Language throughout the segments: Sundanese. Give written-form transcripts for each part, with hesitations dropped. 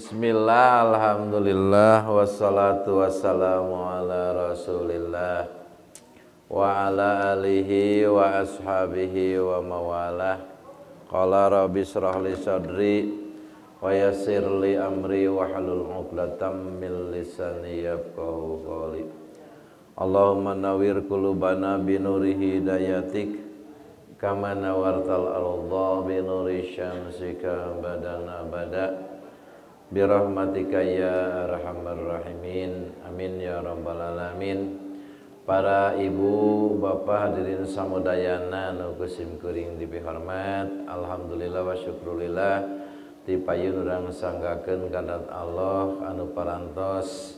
Bismillah, alhamdulillah, wassalatu wassalamu ala rasulillah wa ala alihi wa ashabihi wa mawalah. Qala rabbi israh li sadri wa yassir li amri wa hlul 'uqdatam min lisani yafqahu qawli. Allahumma nawwir qulubana bi nuri hidayatik kama nawwartal ardha bi nuri syamsika badan abada. Birahmatika ya arhamar rahimin. Amin ya rabbal alamin. Para ibu, bapak hadirin samudayana nu ku simkuring dipihormat. Alhamdulillah wa syukrulillah tipayun urang sanggakeun kadat Allah anu parantos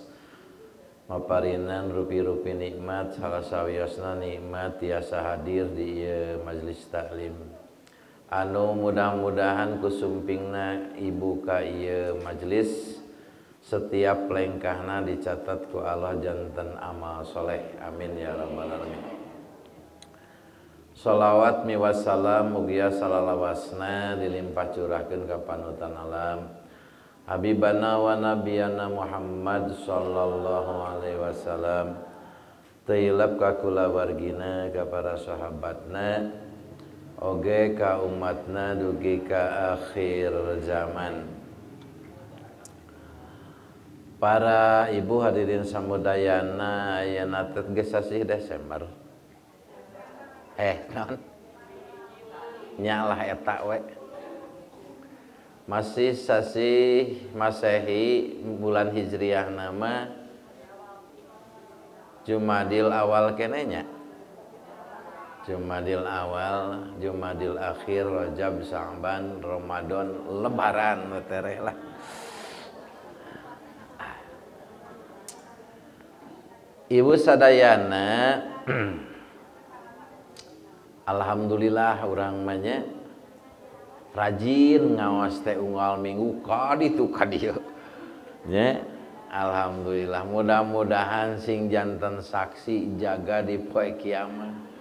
maparinan rupi-rupi nikmat, salah sawiosna nikmat tiasa hadir di ieu majelis taklim. Anu mudah-mudahan kusumpingna ibu ka ieu majelis setiap lengkahna dicatat ku Allah janten amal soleh. Amin ya rabbal alamin. Sholawat miwassalam mugia salalawasna dilimpah curahkeun ka panutan alam Habibana wa nabiyana Muhammad sallallahu alaihi wasallam. Tilap ka kulawargina ka para sahabatna oge ka umatna dugi ka akhir zaman. Para ibu hadirin samudayana ayeuna teh geus sasih Desember. Non nyalah eta we. Masih sasih Masehi bulan Hijriah nama Jumadil awal kenenya. Jumadil awal, Jumadil akhir, Rajab, Sa'ban, Ramadan, Lebaran tereh lah. Ibu sadayana alhamdulillah urang mah nya rajin ngawas teh unggal minggu ka ditu ka dieu. Nya alhamdulillah mudah-mudahan sing janten saksi jaga di poe kiamat.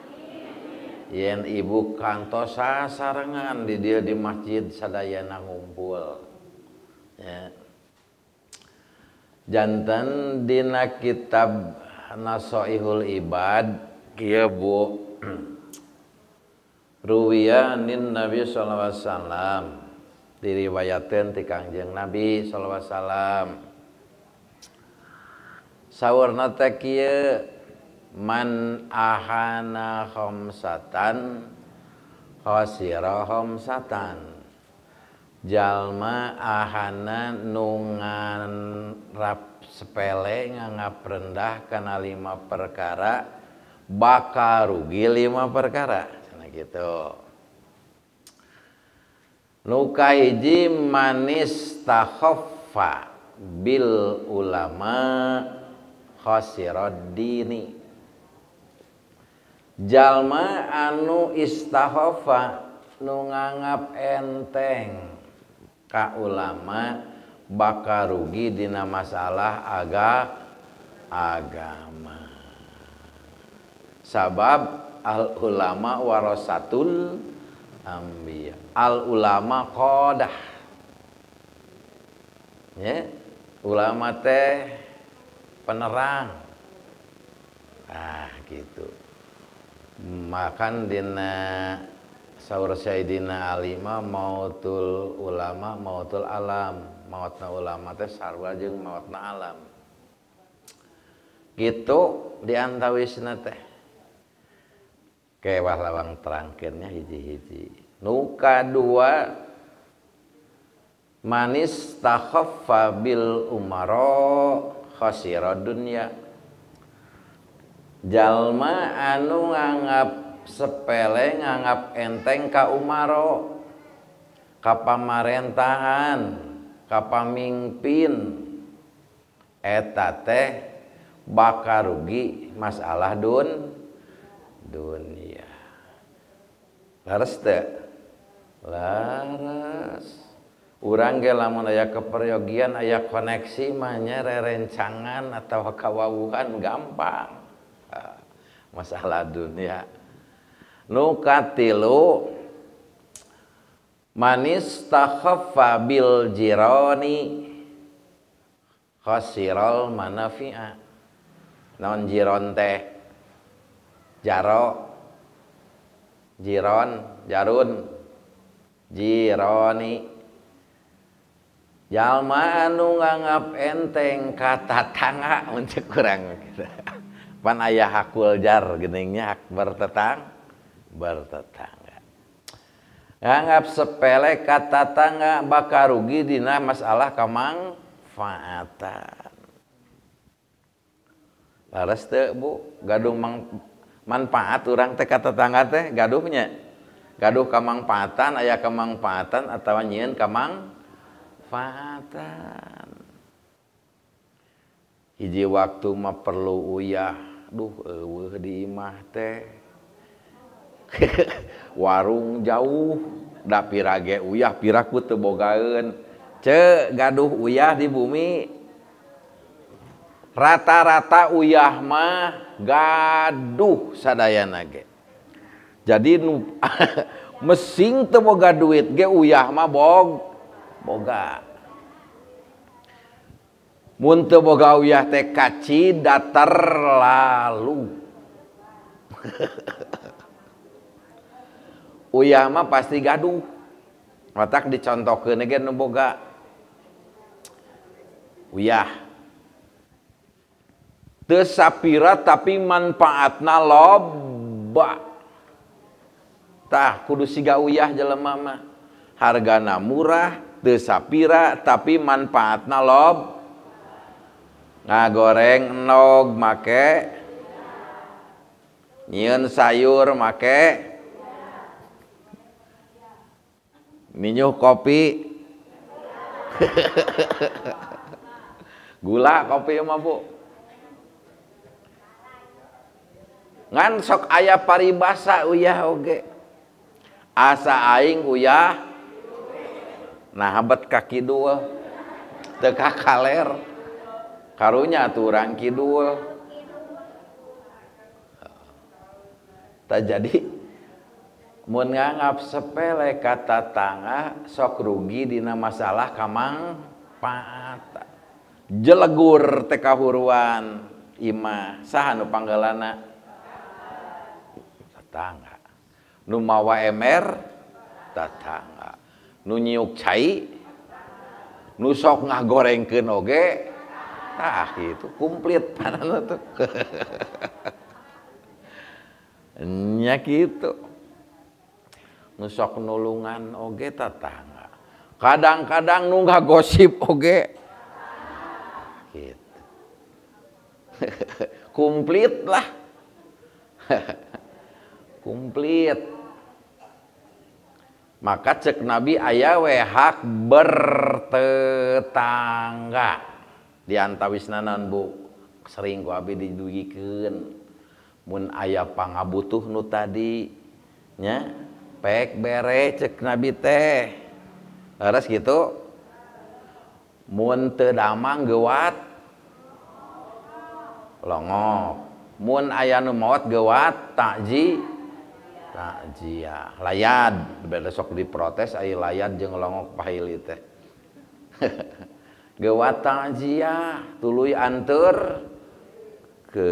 Yen ibu kantos sasarengan di dieu di masjid sadayana ngumpul. Ya. Janten dina kitab Nasoihul Ibad kieu Bu. Ruwiya anin Nabi sallallahu alaihi wasallam diriwayatkeun ti Kangjeng Nabi sallallahu alaihi wasallam. Saurna teh kieu, man ahana khamsatan khasira khamsatan. Jalma ahana nu nganrap sepele nganggap rendah kana 5 perkara bakal rugi 5 perkara. Cenah gitu. Nu kahiji manis takhaffa bil ulama khasirad dini. Jalma anu istahoffa nu nganggap enteng ka ulama bakal rugi dina masalah agama. Sabab al ulama warasatul anbiya. Al ulama qadah. Ya, ulama teh penerang. Ah gitu. Makan dina saur Sayyidina Ali mah mautul ulama mautul alam. Mautna ulama teh sarua jeung mautna alam. Gitu diantawisna teh. Kewah lawang terangkeunnya hiji-hiji. Nu kadua manis takhaffa bil umara khasira dunya. Jalma anu nganggap sepele nganggap enteng ka umaro, ka pamarentahan, ka pamingpin, eta teh bakal rugi masalah dunia. Laras teh? Laras. Urang ge lamun aya keperyogian aya koneksi mah nya rerencangan atau kawawuhan gampang. Masalah dunia. Nu katilu manis takhaffa bil jirani. Khasiral manafi'a. Naon jiron teh? Jaro, jiron, jarun, jironi. Jalma anu nganggap enteng ka tatangga mun cek urang gitu. Pan aya hakul jar geuning nya hak bertetangga. Nganggap sepele ka tatangga bakal rugi dina masalah kamangfaatan. Laras teu Bu, gaduh manfaat urang teh ka tetangga teh gaduhnya. Gaduh kamangfaatan, aya kamangfaatan atawa nyieun kamangfaatan. Hiji waktu mah perlu uyah, duh eueuh di imah teh. Warung jauh, da pirage uyah piraku teu bogaeun. Ceu gaduh uyah di bumi. Rata-rata uyah mah gaduh sadayana ge. Jadi nu mesing teu boga duit ge uyah mah boga. Mun teu boga uyah teh kaci datar lalu. Uyah mah pasti gaduh. Matak dicontohkeun ge nu boga uyah. Teu sapira tapi manfaatna loba. Tah kudu siga uyah jelema mah. Hargana murah, teu sapira tapi manfaatna lob. Ngagoreng endog make, nyieun sayur make, ninyuh kopi. Gula kopi mah Bu. Ngan sok aya paribasa uyah oge. Asa aing uyah nah bet ka kidul teu ka kaler. Karunya atuh urang kidul. Tah jadi mun nganggap sepele ka tatangga sok rugi dina masalah kamangfaatan. Jelegur teh kahuruan imah saha nu panggalana? Tetangga. Nu mawa emer tetangga. Nu nyiuk cai, nu sok ngagorengkeun oge. Tah gitu komplit panana tuh. Nya kitu. Nu sok nulungan oge tetangga. Kadang-kadang nu ngagosip oge. Gitu. Komplit lah. Komplit. Maka cek Nabi aya we hak bertetangga. Di antawisna naon Bu, sering ku abi didugikeun. Mun aya pangabutuh nu tadi nya pek bere cek Nabi teh. Leres gitu. Mun teu damang geuwat longok. Mun aya nu maot geuwat takziah. Layad beda sok diprotes aya layad jeung longok pahili teh. Geuwat takziah tuluy anteur ke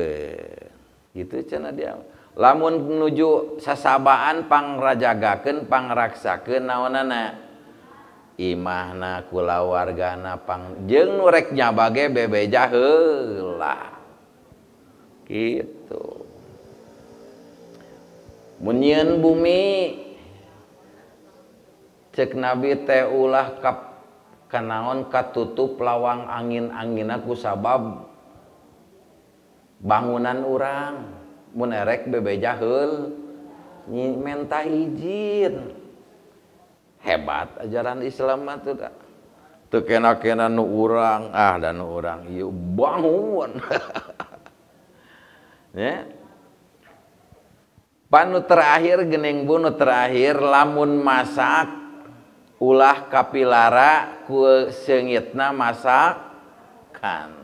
gitu cenah dia. Lamun nuju sasabaan pangrajagakeun pangraksakeun naonana imahna kulawargana pang jeung nu rek nyabage bebeja heula. Gitu. Mun nyieun bumi cek Nabi teh ulah kanaon katutup lawang angin-angina ku sabab bangunan urang. Mun erek bebeja heul menta izin. Hebat ajaran Islam mah tuh da. Teu kena-kena nu urang, ah da nu urang ieu bangun. Ya. Panu terakhir geuning Bu, nu terakhir lamun masak ulah kapilara ku seungitna masakan.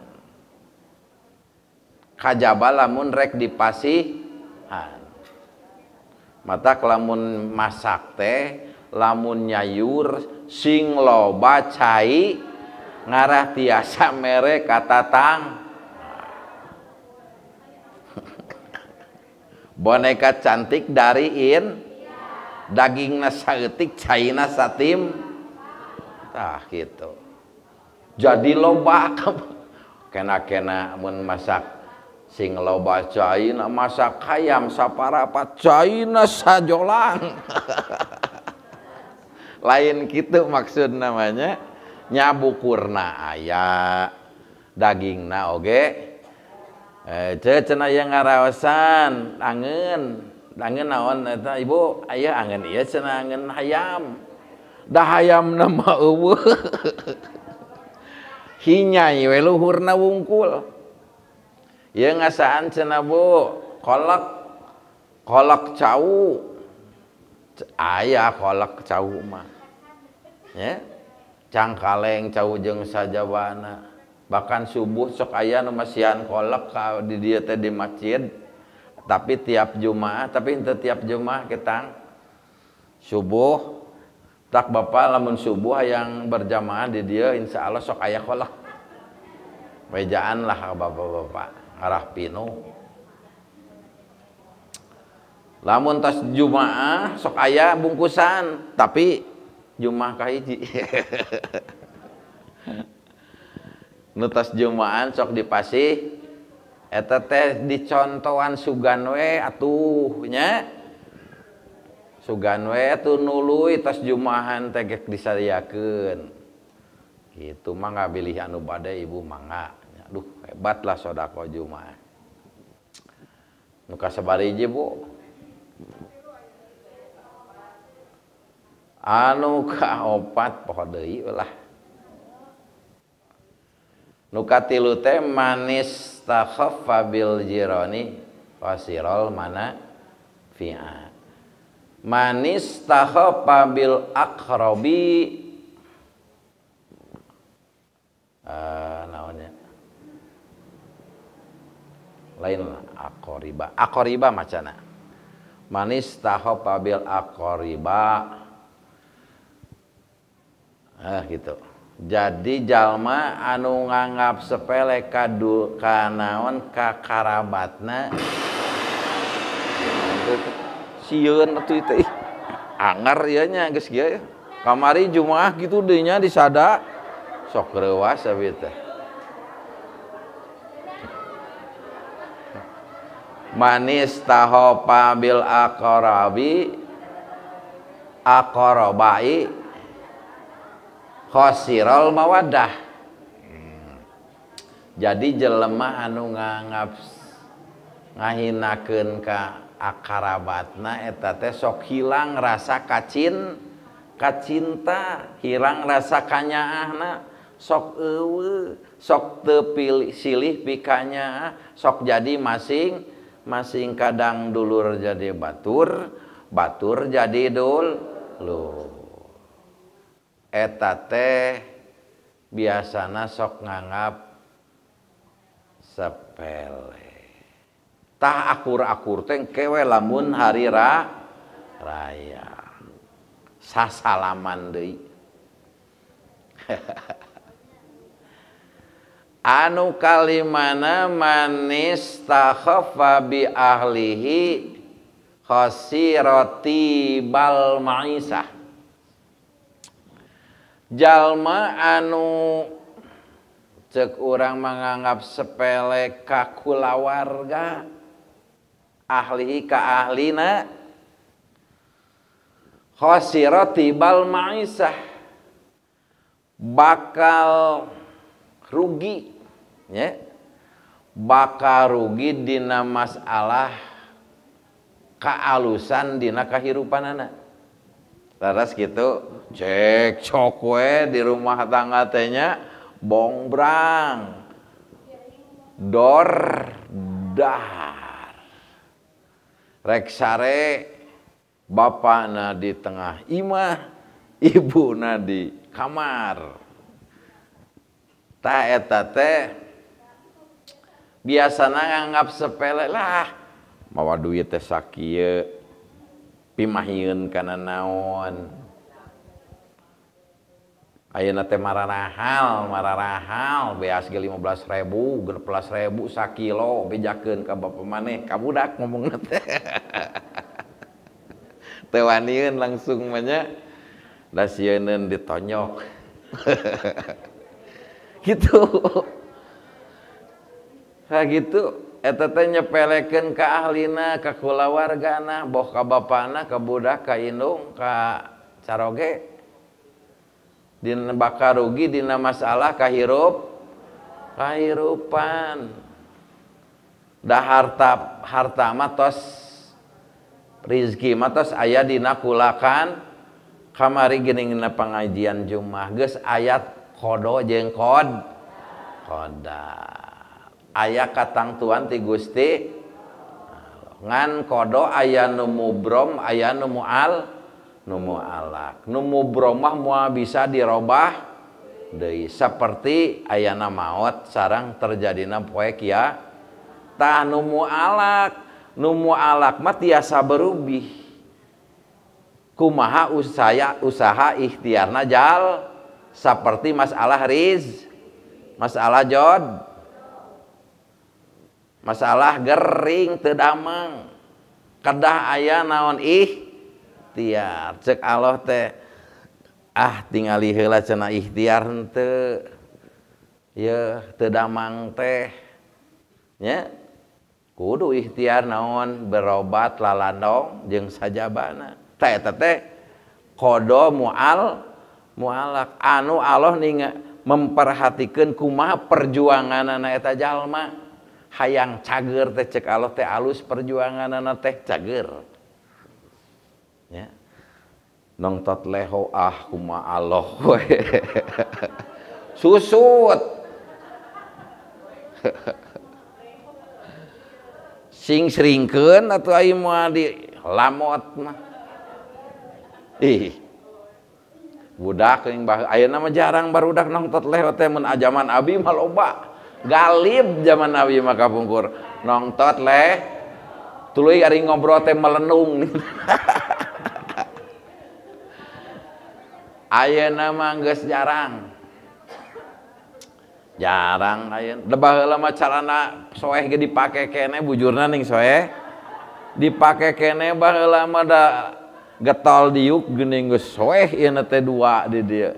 Kajaba lamun rek dipasihan. Matak lamun masak teh lamun nyayur sing loba cai Ngarah tiasa mere katatang. Boneka cantik dari in dagingna saeutik caina satim. Tah gitu. Jadi loba kena-kena mun masak sing loba caina masak hayam saparapat caina sajolang. Lain kitu maksud namanya nyabukurna aya dagingna oge. Cenah aya ngaraosan angeun angeun naon eta ibu aya angeun ieu cenah angeun hayam da hayamna mah eueuh hinyai we luhurna wungkul ieu ngasaan cenah bu kolak kolak cau aya kolak cau mah nya cangkaleng cau jeung sajabana. Bahkan subuh sok aya nu masihan kolak ka di dieu teh di masjid. Tapi tiap Jumaah, tapi henteu tiap Jumaah ketang subuh tak bapak lamun subuh yang berjamaah di dieu insyaallah sok aya kolak. Wejaan lah ka bapak-bapak ngarah pinuh. Lamun tas Jumaah sok aya bungkusan, tapi Jumaah kahiji. Nu tas Jumaan sok dipasih eta teh dicontohan sugan we atuh nya. Sugan we atuh nuluy tas Jumahan teh gek disadiakeun. Kitu mangga bilih anu bade ibu mangga. Aduh hebat lah sedekah Jumaah. Nu kasabariji Bu. Anu kaopat poho deui lah. Nu katilu teh manis takhaffa bil jirani qasirul mana fi'a. Manis takhaffa bil aqrabi naonnya? Lain lah aqriba. Aqriba macana. Manis takhaffa bil aqriba. Gitu. Jadi jalma anu nganggap sepele kadu kanaon ka karabatna sieun atuh teh angar ieu nya geus kieu ya. Kamari Jumaah kitu deui nya disada sok reuas abi teh. Manis tahopa bil aqrabi aqrabai khosirol mawadah. Jadi jelema anu nganggap ngahinakeun ka akarabatna eta teh sok hilang rasa kacinta, hilang rasa kanyaahna, sok eueuh, sok teu pilih silih pikanyaah, sok jadi masing masing kadang dulur jadi batur, batur jadi dulur. Eta teh biasana sok nganggap sepele. Tah akur-akur teh kewe lamun hari raya. Sasalaman deui. Anu kalimana manis takhaffa bi ahlihi khasirati bal ma'isah. Jalma anu cek urang menganggap sepele ka kulawarga ahli ka ahlina khasirati bal ma'isah bakal rugi ya, bakal rugi dina masalah kaalusan dina kahirupanana. Laras gitu cek cok we di rumah tangga tehnya bongbrang dor dahar rek sare bapakna di tengah imah ibuna di kamar. Tah eta teh biasana nganggap sepele lah mawa duit teh sakieu pimahieun kana naon. Ayeuna teh mararahal, mararahal beas ge 15.000, 16.000 sakilo bejakeun ka bapa maneh, ka budak ngomongna teh. Teu wanieun langsung mah nya. Da sieuneun ditonyok. Gitu. Ka gitu eta teh nyepelekeun ka ahlina, ka kulawargana, boh ka bapana, ka budak, ka indung, ka caroge. Dina bakal rugi dina masalah kahirupan. Da harta mah tos rizki mah tos aya dina kulakan. Kamari geuning dina pangajian Jumat geus ayat qada jeung qadar. Aya katangtuan ti Gusti ngan qada aya nu mubrom aya nu mual nu mualak. Nu mubrom mah moal bisa dirobah deui saperti ayana maot sareng terjadina poe kia. Tah nu mualak mah tiasa berubih. Kumaha usaha ikhtiarna jal saperti masalah masalah jod, masalah gering teu damang, kedah aya naon ikhtiar. Cek Allah teh ah tingali heula cenah ikhtiar henteu yeuh teu damang teh nya kudu ikhtiar naon berobat lalandong jeung sajabana. Tah eta teh qada mualak anu Allah ninga memperhatikeun kumaha perjuanganana eta jalma. Hayang cager teh cek Allah teh alus perjuanganana teh cager. Ya. Nongtot leho ah kumaha Allah we. Susut. Sing seringkeun atuh ai moal di lamot mah. Ih. Budak yang ayeuna mah jarang barudak nongtot leho teh mun jaman abi mah loba. Galib zaman abi mah kapungkur nongtot leh tuluy ari ngobrol teh melenung. Ayeuna mah geus jarang. Jarang ayeuna. Da baheula mah carana soeh ge dipake keneh bujurna ning soeh. Dipake keneh baheula mah da getol diuk geuning geus soeh ieu teh dua di dieu.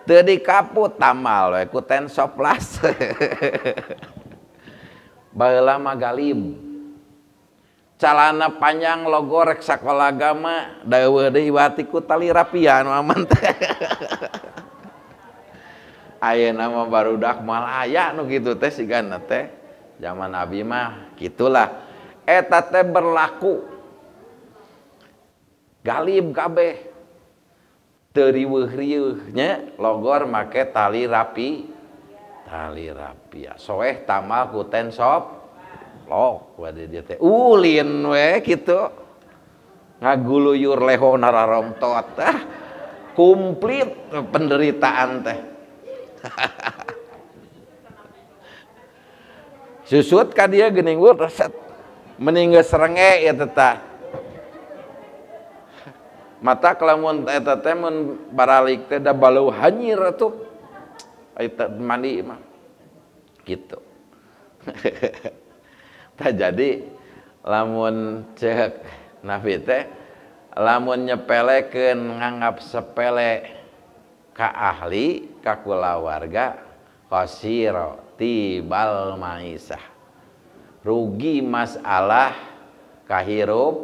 Teu dikaput tamal we ku tensoplas. Baheula mah galib. Calana panjang logo rek sakola agama da eueuh deui wati ku tali rapian aman teh. Ayeuna mah barudak moal aya nu kitu teh sigana teh. Zaman abi mah kitulah. Eta teh berlaku. Galib kabeh. Teu riweuh-riweuh nya logor make tali rapi. Tali rapia. Soeh tamal ku tensop. Lok wade dia teh ulin we kitu. Ngaguluyur leho nararomtot. Ah, komplit penderitaan teh. Susut ka dia geuning reset. Mending geus renge ieu teh tah. Mata kelamun eta teh mun baralik teh da balau hanyir atuh. Eta mandi mah. Gitu. Tah jadi lamun cek Nabi teh lamun nyepelekeun nganggap sepele ka ahli ka kulawarga khasira tibal maisah. Rugi masalah kahirupan.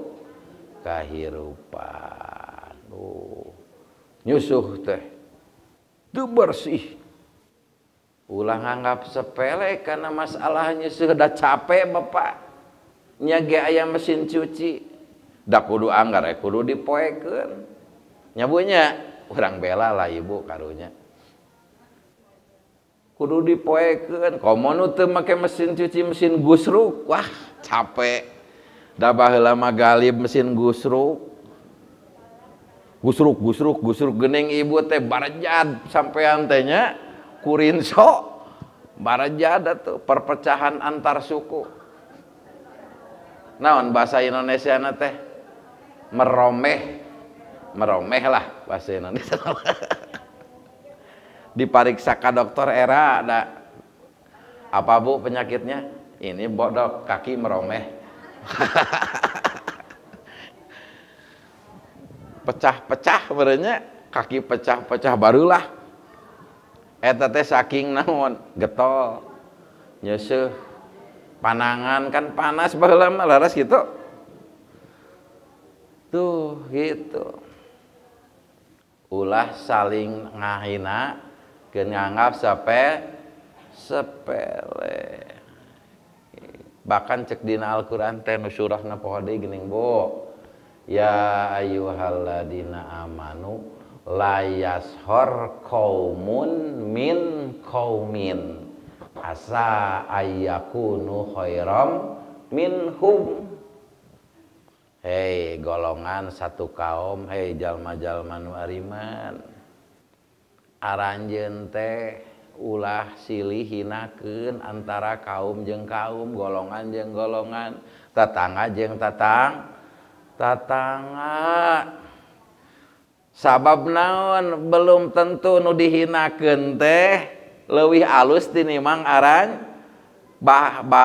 Oh, nyusuh teh teu bersih. Ulah nganggap sepele karena masalahnya sudah capek bapak. Nya ge aya mesin cuci. Da kudu anggar kudu dipoekeun. Nya bu nya urang bela lah ibu karunya. Kudu dipoekeun. Komo nu teu make mesin cuci mesin gusruk. Wah, capek. Da baheula mah galib mesin gusruk. Gusruk gusruk gusruk geuning ibu teh barejad sampean teh nya. Kurinso barejad atuh perpecahan antar suku. Naon bahasa Indonesia na teh? Meromeh. Meromeh lah bahasa Indonesia. Dipariksa ka dokter era ada apa bu penyakitnya? Ini bodok kaki meromeh. Pecah-pecah berenya kaki pecah-pecah barulah eta teh saking naon getol nyeuseuh panangan kan panas baheula mah laras gitu tuh gitu. Ulah saling ngahina keun nganggap sepele. Bahkan cek dina Al-Qur'an teh nu surahna poho deui geuning bu. Ya ayyuhalladzina amanu la yashor qaumun min qaumin asa ayyakunu khairam minhum. Hei golongan satu kaum, hei jalma-jalma nu ariman, aranjeun teh ulah silih hinakeun antara kaum jeung kaum, golongan jeung golongan, tetangga jeung tetangga. Sabab naon belum tentu nu dihinakeun teh leuwih alus tinimang aran,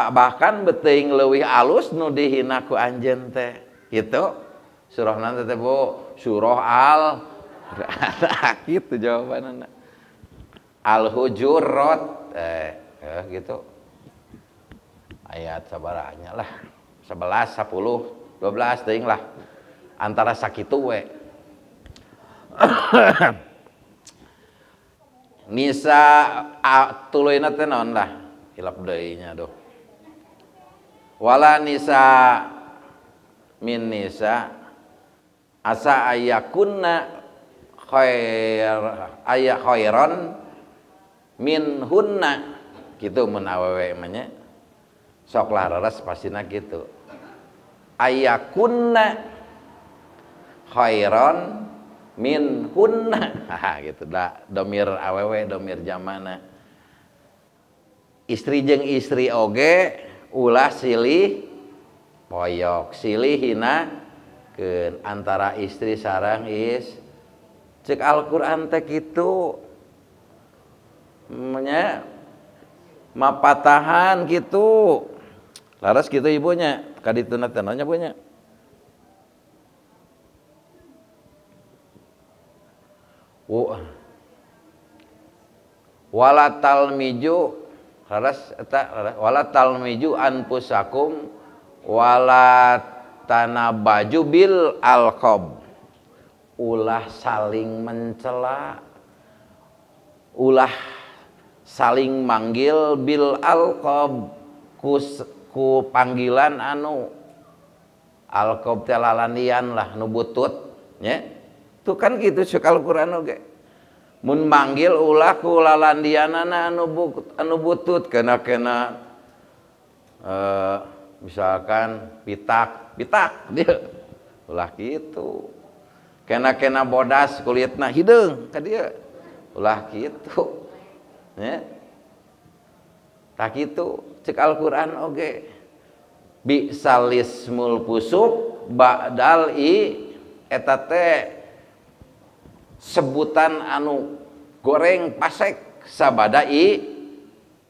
bahkan beteuing leuwih alus nu dihina ku anjeun teh. Gitu surah nanti teh bu, surah al gitu jawabanna. Al Hujurat gitu. Ayat sabaranya lah 11, 10, 12 teuing lah. Antara sakitu we. Nisa tuluyna teh naon lah hilap deui nya duh. Wala nisa min nisa asa ayakunna khair aya khairan min hunna gitu mun awewe mah nya sok lah leres pastina gitu. Ayakunna khairan min hunna gitu dah domir awewe domir jamana. Istri jeung istri oge ulah silih poyok silih hinakeun antara istri sareng is. Cek Al-Qur'an teh kitu nya mapatahan gitu. Laras gitu ibunya kadituna teh naon nya bu nya. Wala talmiju laras eta wala talmiju anfusakum wala tanabaju bil alqab. Ulah saling mencela, ulah saling manggil bil alqab ku panggilan anu alqab teh lalandian lah nu butut nya. Tuh kan gitu cek Al-Qur'an oge. Mun manggil ulah ku lalandianana anu butut kena-kena misalkan pitak, pitak dia ulah gitu. Kena-kena bodas kulitna hideung ka dieu. Ulah kitu. Nya. Tah kitu cek Al-Qur'an oge. Bi salismul fusuk ba'dal i eta teh sebutan anu goreng pasek sabada i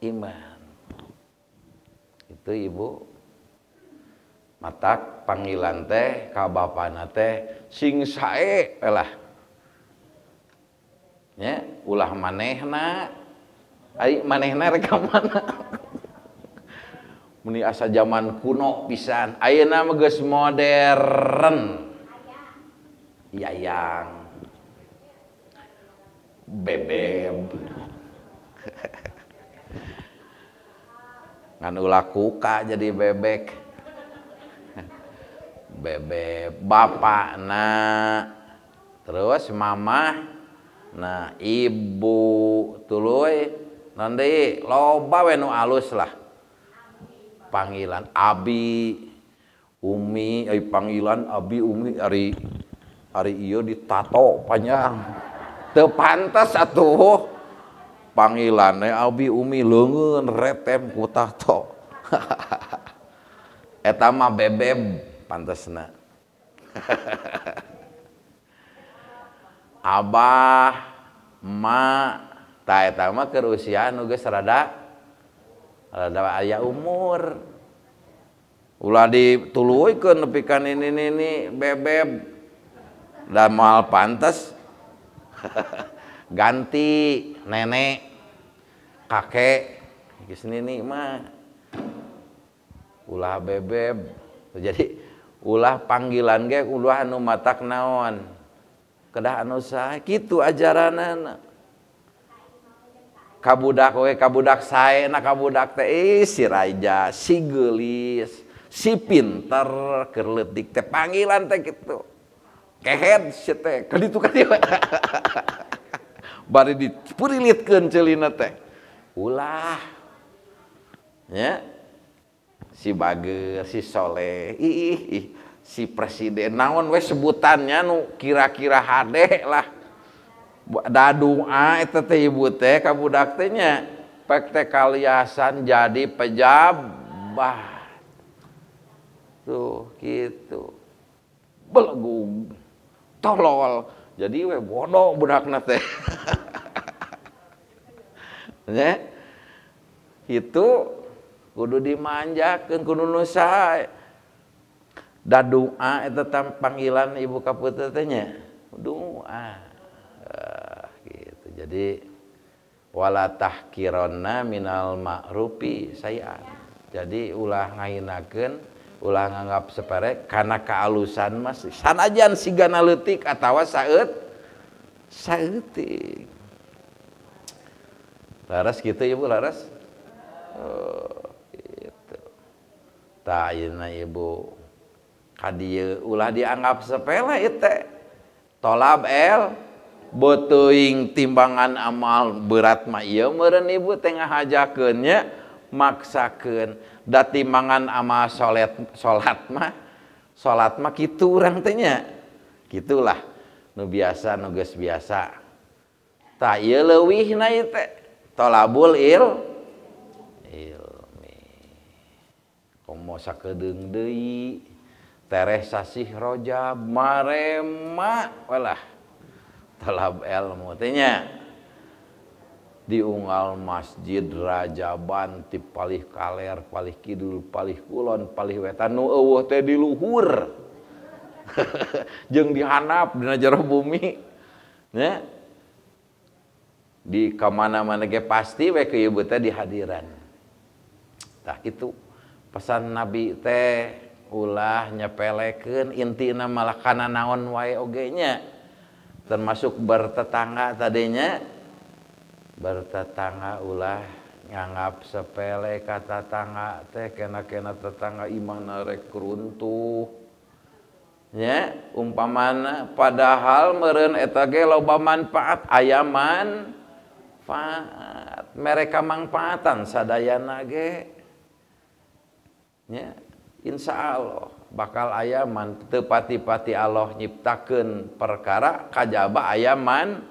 iman. Itu ibu matak panggilan teh ka bapana teh sing sae lah nya ulah manehna ari manehna rek ka mana meni asa zaman kuno pisan ayeuna mah geus modern yayang bebeb ngan ulah kuka jadi bebek bebek bapakna terus mama nah ibu tuluy nanti loba we nu alus lah panggilan abi umi panggilan abi umi ari ari ieu ditato panjang teu pantes atuh panggilannya abi umi leungeun retem ku tato eta mah bebeb pantesna. Abah, emak, Tah eta mah keur usia anu geus rada rada aya umur. Ulah dituluykeun nepi ka nini-nini bebeb. Da moal pantes. Ganti nenek, kakek, geus nini mah. Ulah bebeb. Jadi ulah panggilan ge ulah anu matak naon. Kedah anu sae kitu ajaranana. Kabudak we kabudak sae na kabudak teh ih si raja, si geulis, si pinter keur leutik teh panggilan teh kitu. Kehed si teh ka ditu ka dieu. Bari dipurilitkeun ceulina teh. Ulah. Nya. Si bager, si soleh, ih, ih, si presiden naon we sebutannya nu kira-kira hade lah. Da doa eta teh ibu teh ka budak teh nya pek teh kaliasan jadi pejabat. Tuh gitu. Belegug. Tolol. Jadi we bodoh budakna teh. Nya. Itu kudu dimanjakeun kudu nu sae. Da doa eta panggilan ibu ka putih teh nya. Doa. Gitu. Jadi wala tahkironna minal ma'rufi sayan. Jadi ulah ngahinakeun, ulah nganggap sepere kana kaalusan mah sanajan sigana leutik atawa saeutik. Laras gitu ibu laras. Oh, gitu. Tah ayeuna ibu ka dieu ulah dianggap sepele ieu teh. Tolab el beuteung timbangan amal berat mah ieu meureun ibu teh ngahajakeun nya maksakeun da timbangan amal salat mah kitu urang teh nya. Kitulah nu biasa nu geus biasa. Tah ieu leuwihna ieu teh tolabul ilmi. Komo sakedeung deui tereh sasih Rajab marema walah. Talab ilmu teh nya diunggal masjid Rajaban ti palih kaler palih kidul palih kulon palih wetan nu eueuh teh di luhur jeung dihanap dina jero bumi nya di kamana-mana ge pasti we ke ieu teh dihadiran. Tah kitu pesan Nabi teh ulah nyepelekeun intina malah kana naon wae oge nya. Termasuk bertetangga tadinya, bertetangga ulah nganggap sepele ka tetangga teh kena-kena tetangga imahna rek runtuh nya umpamana padahal meureun eta ge loba manfaat aya manfaat mereka mangfaatan sadayana ge nya insyaallah bakal aya man teu pati-pati Allah nyiptakeun perkara kajaba aya manfaatna.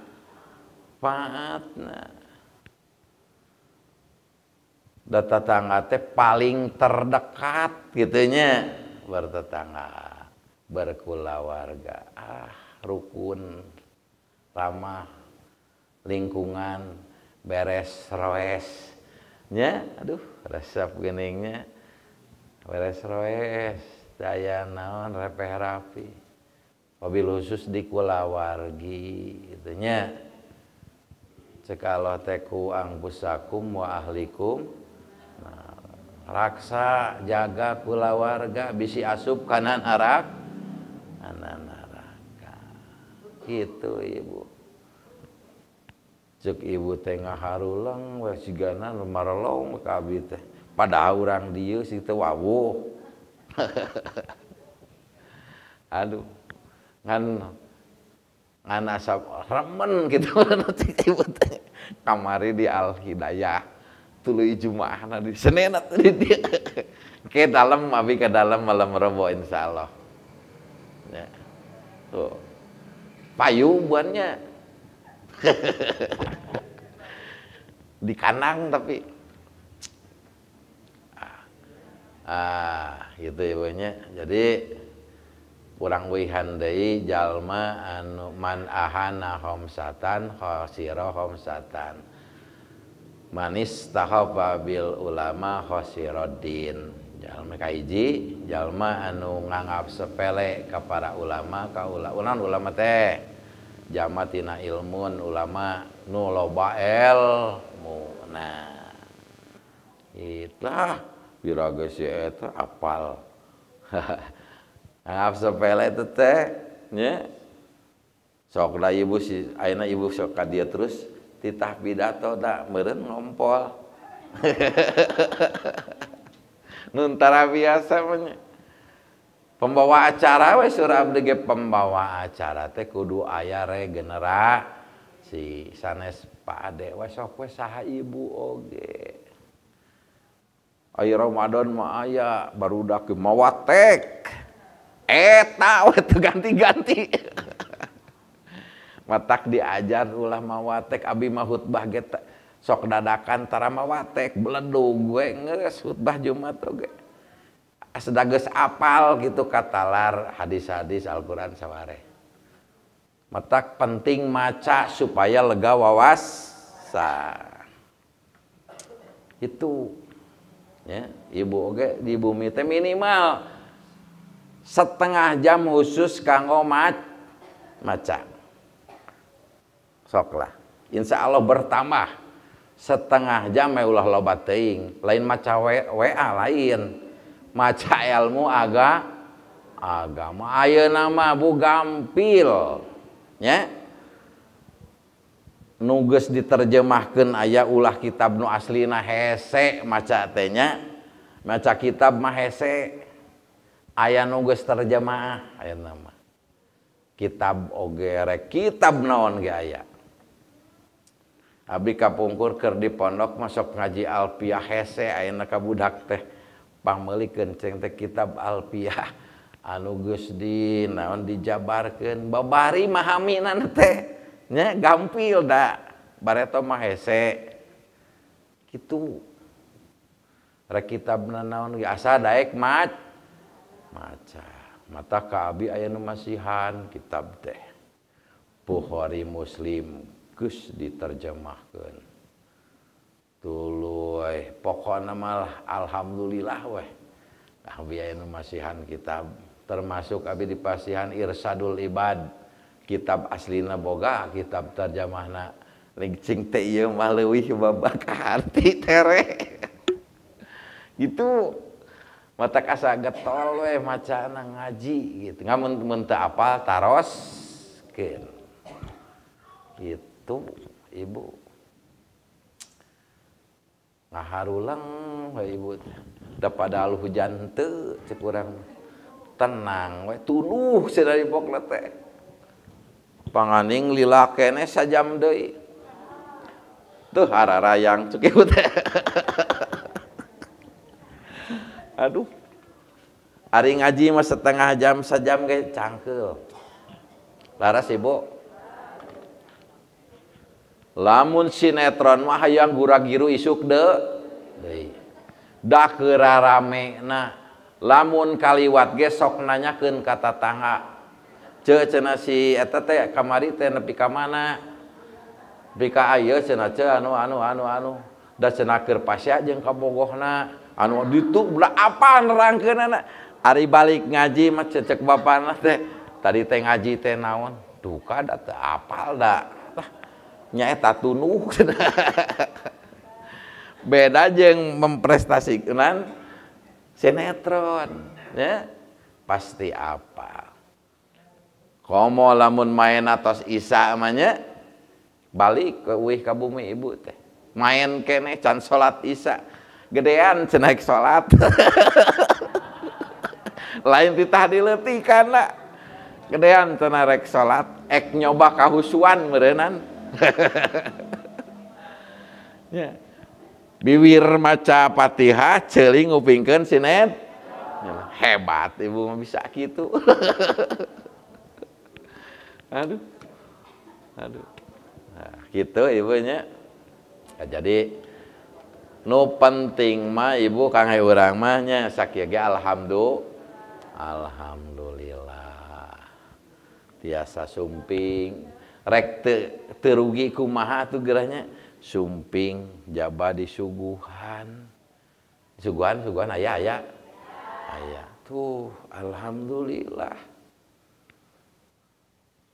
Da tetangga teh paling terdekat kitu nya, bertetangga, berkulawarga, rukun, ramah, lingkungan, beres roes nya, aduh resep geuningnya. Beres roes daya naon repeh rapi wabil khusus di kulawargi gitu nya. Cek Allah teh ku angpusakum wa ahlikum. Nah, raksa jaga kulawarga bisi asup kana neraka gitu ibu. Cek ibu teh ngaharuleng we sigana marelong ka abi teh padahal urang dieu sih teu wawuh. Aduh, ngan asap remen gitu ibu teh. Kamari di Al Hidayah tuluy Jumaahna di Senin atuh di dieu. Ke dalem abi ke dalem malam Rebo insyaallah. Ya. Tuh. Payu buannya. Di kandang tapi. Gitu ibunya. Jadi urang wihan deui jalma anu man ahana khamsatan khasira khamsatan. Manis tahafa bil ulama khosiroddin. Jalma kahiji jalma anu nganggap sepele ka para ulama ka ulama teh jama tina ilmun ulama nu loba ilmu. Nah itulah biraga si eta apal. Nganggap sepele itu teh nya. Sok da ibu si ayeuna ibu sok ka dieu terus titah pidato da meureun ngompol. Nun tara biasa mah nya. Pembawa acara we surah abdi ge pembawa acara teh kudu aya regenerasi sanes Pak Ade we sok we saha ibu oge. Aya Ramadan mah aya barudak ge mawatek. Eta we teu ganti-ganti. Matak diajar ulah mawatek abi mah khutbah ge sok dadakan tara mawatek beledug we geus khutbah Jumat oge. Asa geus apal gitu katalar hadis-hadis Al-Qur'an saware. Matak penting maca supaya lega wawasan. Itu ya, ibu oge di bumi teh minimal setengah jam khusus kanggo maca. Sok lah, insya Allah bertambah setengah jam ulah loba teuing, lain maca WA lain, maca ilmu agama. Ayeuna mah bu gampil, nya. Nu geus diterjemahkeun aya ulah kitab nu aslina hese maca teh nya, maca kitab mah hese. Aya nu geus terjemah ayeuna mah. Kitab oge rek kitab naon ge aya. Abdi kapungkur keur di pondok masuk ngaji Alfiah hese ayeuna ka budak teh pangmeulikeun ceng teh kitab Alfiah anu geus di naon dijabarkeun babari mahamina teh nya gampil da bareto mah hese kitu rek kitabna naon ge asa daek maca mata ka abi aya nu masihan kitab teh Bukhari Muslim geus diterjemahkeun tuluy pokona malah alhamdulillah weh abi aya nu masihan kitab termasuk abi dipasihan Irsadul Ibad kitab aslina boga kitab terjemahna cing teh ieu mah leuwih babak harti tere gitu matak asa getol weh macana ngaji gitu ngamun mun teu apal taroskeun gitu ibu ngaharulang we ibu da padahal hujan teu cek urang tenang we tuduh cenah di pokna teh panganing lila keneh sajam deui teu hararayang cek ibu teh. Aduh ari ngaji mah setengah jam sajam ge cangkeul laras ibu. Lamun sinetron mah hayang gura-giru isuk deui. Da keur raramena. Lamun kaliwat ge sok nanyakeun ka tatangga. Ceu cenah si eta teh kamari teh nepi ka mana? Nepi ka ieu cenah ceu anu anu anu anu. Da cenah keur pasya jeung kabogohna. Anu ditu belah apa nerangkeunana. Ari balik ngaji mah cecek bapana teh. Tadi teh ngaji teh naon? Duka da teu apal da. Nyaeta tunuh. Beda jeung memprestasikan sinetron ya pasti apa komo lamun main atos isa mah nya balik ke uih ka bumi ibu teh main keneh can salat isa gedean cenah salat. Lain titah dileutikan gedean cenah rek salat ek nyoba kahusuan meureunnan. Ya. Biwir maca Fatihah ceuli ngupingkeun sinet. Hebat ibu mah bisa kitu. Aduh. Aduh. Nah, kitu ibunya. Nah, jadi nu penting mah ibu kang urang mah nya sakieu ge alhamdulillah. Tiasa sumping rek teu rugi kumaha atuh gerahnya Sumping jaba disuguhan. Suguhan suguhan aya aya. Aya. Tuh alhamdulillah.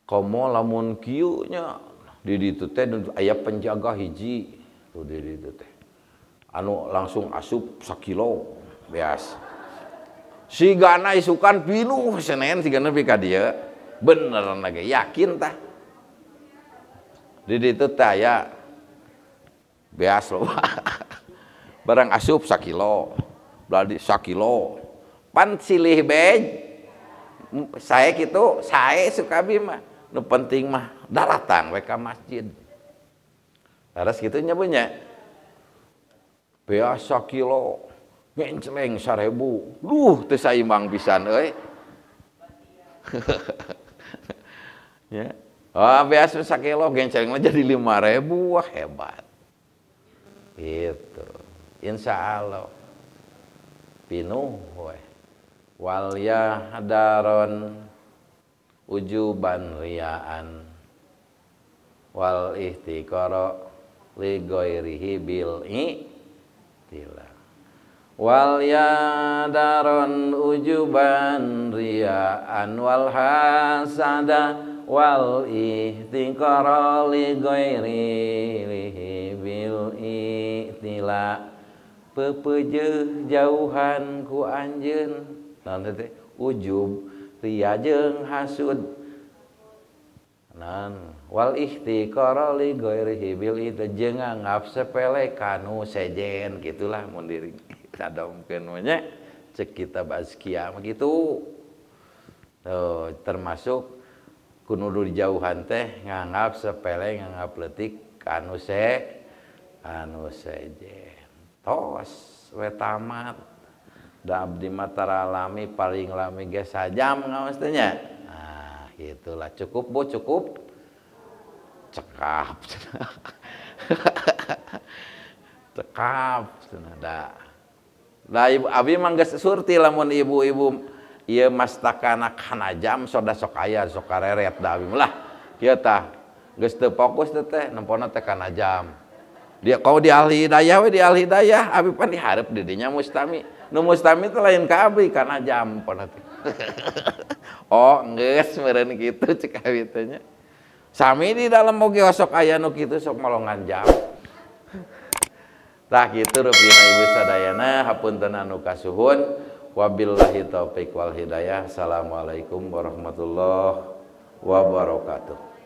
Komo lamun kieu nya di ditu teh aya penjaga hiji tuh di ditu teh. Anu langsung asup sakilo beas. Sigana isukan pinuh Senin sigana pi ka dieu. Bener lagi yakin tah. Di ditu teh aya beas loba. Barang asup sakilo, beladi sakilo. Pan silih bej. Saya kitu, saya suka mah. Nu penting mah daratang we ka masjid. Laras kitu nya nya. Beas sakilo, ngenceleng 1000. Duh, teu saimbang pisan euy. Ya. Oh, beas sakilo genceleng mah jadi 5000. Wah, hebat. Gitu. Insya Allah pinuh we. Wal yahdaron ujuban riaan wal ihtiqara li ghairihi bil i'tila. Wal yahdaron ujuban riaan wal hasada wal ihtiqara li ghairihi bil i'tila. Pepeujeuh jauhan ku anjeun naon teh ujub ria jeung hasud nan wal ihtiqara li ghairihi bil i'tila jeung nganggap sepele kanu sejen gitulah mun diri sadomkeun mah nya cek kitab Azkiya mah kitu. Tuh termasuk kudu dijauhan teh nganggap sepele nganggap leutik kanu anu sejen. Tos we tamat. Da abdi mah tara lami paling lami ge sajam ngaos teh nya. Nah, gitulah cukup Bu, cukup. Cekap. Cekap cenah da. Da ibu abi mah geus surti lamun ibu-ibu ieu mastakana kana jam soda sok aya sok kareret da abi lah. Kieu tah geus teu fokus teh teh nempona teh kana jam. Dia kau di Al Hidayah we di Al Hidayah abi pan dihareup di dinya mustami. Nu mustami teh lain ka abi kana jam pon teh. Oh, geus meureun kitu cek abi teh nya. Sami di dalam oge sok aya nu kitu sok molongan jam. Tah kitu rupina ibu sadayana hapunten anu kasuhun. Wabillahi taufik wal hidayah. Assalamualaikum warahmatullahi wabarakatuh.